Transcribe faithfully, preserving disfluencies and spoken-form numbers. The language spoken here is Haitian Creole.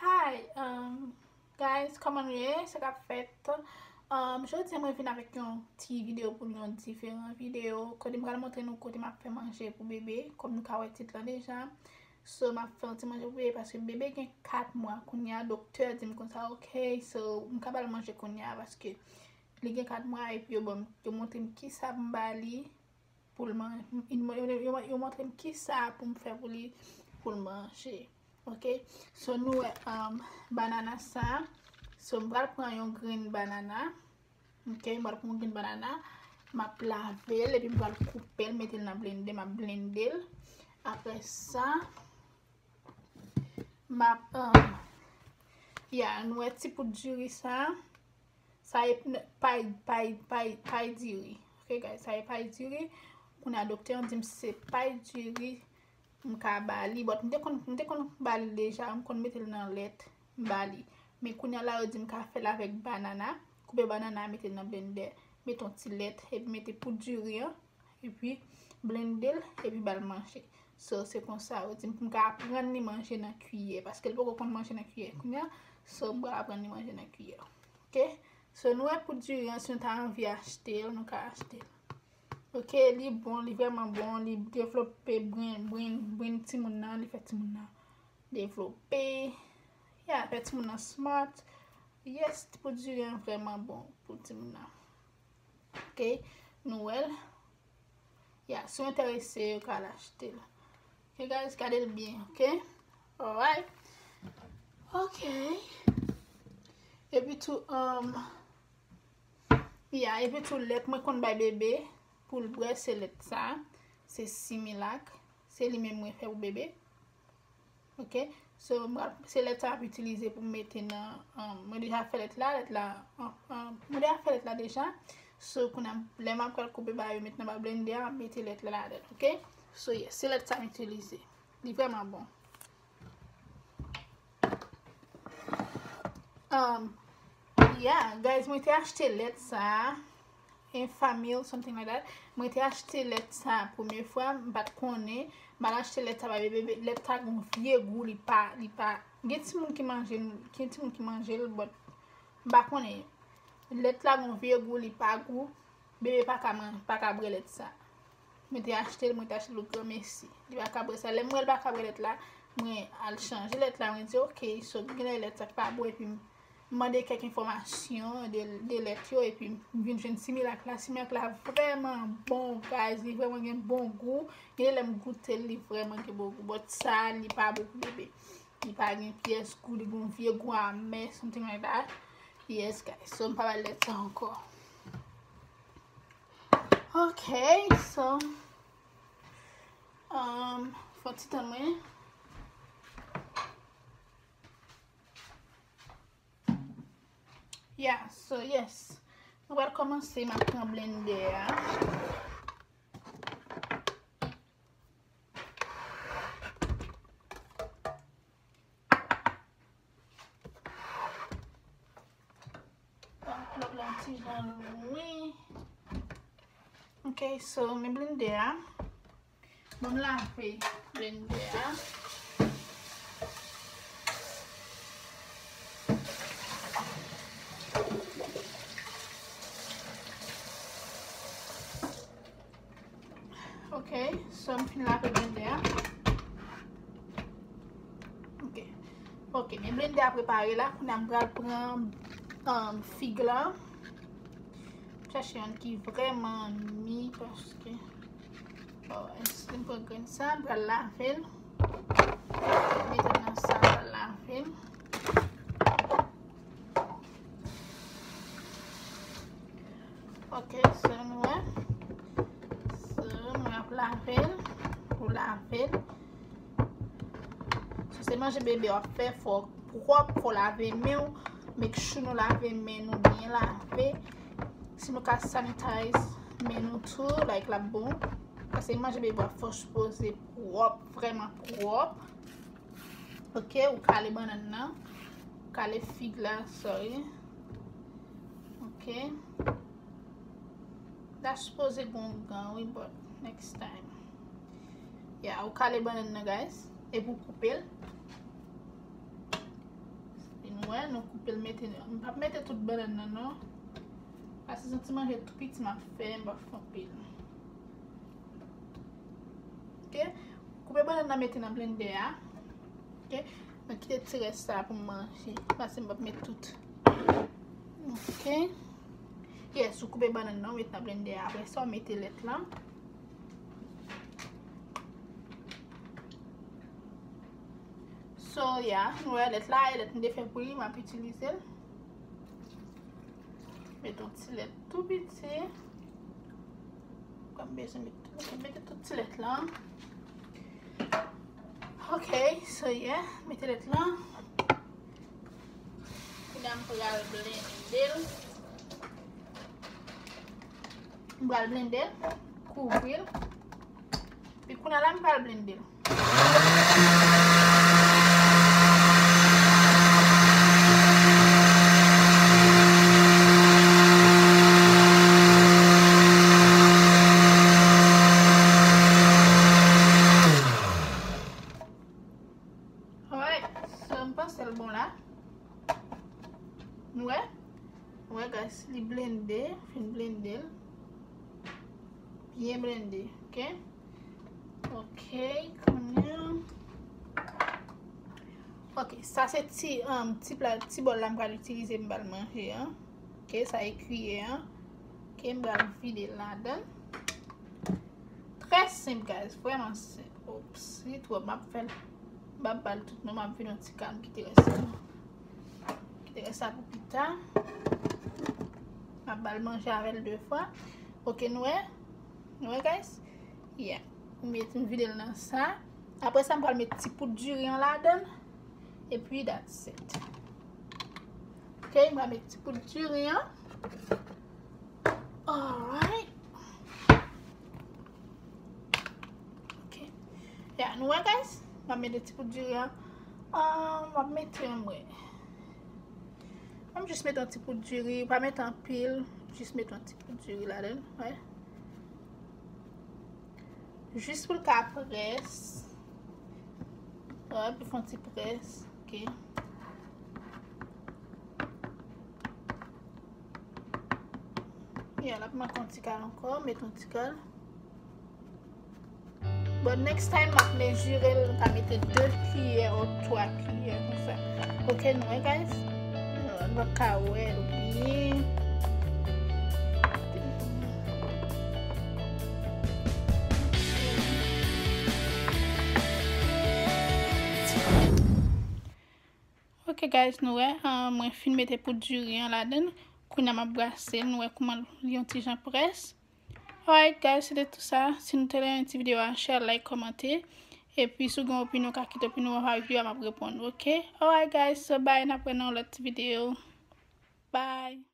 Hi, um, guys, kòman nou ye? Sa k ap fèt? Um, jodi a mwen vin avèk yon ti videyo pou nou, yon diferan videyo. Kote m pral montre nou kote m ap fè manje pou bebe. Kòm nou ka wè tit lan deja. So, m ap fè yon ti manje pou bebe paske bebe gen kat mwa kounye a. Doktè di m konsa, ok. So, m ka ba l manje kounye a paske li gen kat mwa epi yo ban m, yo montre m kisa pou m ba li pou l manje. Yo, yo, yo, yo montre m kisa pou m fè pou li, pou l manje. Ok? So, nou wè, um, banana sa. So, m pral pran yon grenn banana. Ok? M pral pran yon grenn banana. M ap lave l, epi m pral koupe l, mete l nan blendè. M ap blende l. Apre sa, m ap, um, ya, nou wè ti poud diri sa. Sa e pay, pay, pay, pay diri. Ok, guys, sa e pay diri. Kounye a doktè an di m se pay diri m ka ba li. But m te konn, m te konn ba li deja, m konn mete l nan lèt, m ba li. Men kounye a la, yo di m ka fè l avèk banana. Koupe banana, mete l nan blendè. Mete yon ti lèt, epi mete poud diri an. Epi blende l, epi ba l manje. So, se konsa, yo di m pou m ka aprann li manje nan kiyè, paske l poko konn manje nan kiyè kounye a. So, m pral aprann li manje nan kiyè. Ok? So, nou wè poud diri an, si nou ta anvi achte l, nou ka achte l. Ok, li bon, li vrèman bon, li devlope bren, bren, bren timoun nan, li fè timoun nan devlope. Ya, fè timoun nan smart. Yes, poud diri an vrèman bon pou timoun nan. Ok, nou wè l. Ya, si w enterese, yo ka al achte l. Ok, guys, gade l byen, ok? Alright. Ok. Epi tou, um, ya, epi tou lèt mwen konn bay bebe pou l bwè, se lèt sa. Se Similac. Se li menm mwen fè pou bebe. Ok? So, m pral, se lèt sa m ap itilize pou m mete nan, um, mwen deja fè lèt la, lèt la, um, um, mwen deja fè lèt la deja. So, kounye a, lè m ap pral koupe bagay yo, met nan ba blendè a, m ap mete lèt la ladan, ok? So, yes, se lèt sa m itilize. Li vrèman bon. Um, yeah, guys, mwen te achte lèt sa. Enfamil, something like that. Mwen te achte lèt sa premye fwa, m pa t konnen. M al achte lèt sa ba bebe, lèt sa gon vye gou, li pa, li pa. Gen timoun ki manje l, gen timoun ki manje l, but m pa konnen. Lèt la gon vye gou, li pa gou. Bebe pa ka man-, pa ka bwè lèt sa. Mwen te achte l, mwen te achte l pou granmesi. Li pa ka bwè sa. Lè m wè l pa ka bwè lèt la, mwen al chanje lèt la, mwen di, ok, so, genlè lèt sa k pa bon, epi m mande kèk enfòmasyon de, de lèt yo, epi m vin jwenn Similac la. Similac la vrèman bon, guys. Li vrèman gen bon gou. Gen lè m goute l, li vrèman gen bon gou. But sa, li pa bon pou bebe. Li pa gen pyès gou, li gen yon vye gou amè, something like that. Yes, guys. So, m pa ba l lèt sa ankò. Ok, so, um, fò ti tann mwen. Yeah, so yes. Nou pral kòmanse, m ap pran blendè a. Bon, lòt la ti jan lwen. Ok, so, men blendè a. Bon, m lave blendè a. Ok, so m fin lave blendè a. Ok. Ok, men blendè a prepare la. Kounye a m pral pran, um, fig la. M chache yonn ki vrèman mi paske, oh, si m pran grenn sa, m pral lave l. Mete l nan sa, m pral lave l. Ok, so nou wè. So, mwen ap lave l. Pou lave l. Si se manje bebe w ap fè, fò w pwòp, fò w lave men w. Make sure nou lave men nou byen lave. Si nou ka sanitize men nou tou, like, l ap bon. Paske manje bebe w ap fè, w sipoze pwòp, vrèman pwòp. Ok, ou kale bannann nan. Ou kale fig la, sorry. Ok. Ta sipoze gon gan, wi, but next time. Yeah, ou kale bannann nan, guys. Epi ou koupe l. Wè, nou koupe l, mete, m p ap mete tout bannann nan, non. Paske se yon ti manje tou piti m ap fè, m p ap fè anpil. Ok? Koupe bannann nan, mete nan blendè a. Ok? Mwen kite ti rès sa pou m manje. Paske m p ap met tout. Ok? Yes, ou koupe bannann nan, ou met nan blendè a. Apre sa, ou mete lèt lan. So, yeah, nou wè lèt la, e lèt m te fè pou li, m ap itilize l. Met yon ti lèt tou piti. Kòm bezwen met, ok, mete tout ti lèt lan. Ok, so yeah, mete lèt lan. Kounye a m pral blende l. M pral blende l, kouvri l. Epi kounye a la, m pral blende l. Alright, so m panse l bon la. Nou wè? Nou wè, guys, li blende, fin blende l. Byen blende, ok? Ok, kounye a. Ok, sa se ti, um, ti pla, ti bòl la m pral itilize m pral manje an. Ok, sa e kiyè an. Ok, m pral vide l ladan. Trè senp, guys, vrèman senp. Oops, li twòp, m ap fè l. M ap ba l tout non, m ap vide yon ti kal, m kite rès sa. Kite rès sa pou pita. M ap ba l manje avè l de fwa. Ok, nou wè? Nou wè, guys? Yeah. M met, m vide l nan sa. Apre sa, m pral met ti poud diri an ladan l. Epi, that's it. Ok, m pral met ti poud diri an. Alright. Ok. Ya, nou wè, guys? M ap mete ti poud diri an. Ah, m ap mete yon mwen. M ap jis mete yon ti poud diri. Pa mete anpil. Jis mete yon ti poud diri ladan l. Wè. Jis pou l ka près. Wè, pou fè yon ti près. Ok. Yeah, l ap manke yon ti kal ankò, met yon ti kal. But next time, m ap mezire l, m ka mete de kiyè ou twa kiyè konsa. Ok, nou wè, guys? Nou, nou ka wè l byen. Ok, guys, nou wè, ah, mwen fin mete poud diri an ladan l. Kounye a m ap brase l, nou wè kouman l yon ti jan près. Alright, guys, se te tou sa. Si nou te renmen ti videyo a, share, like, kòmante. Epi, si w gen opinyon, w ka kite opinyon w anba videyo a, m ap reponn, ok? Alright, guys, so bye, n ap wè nan yon lòt ti videyo. Bye.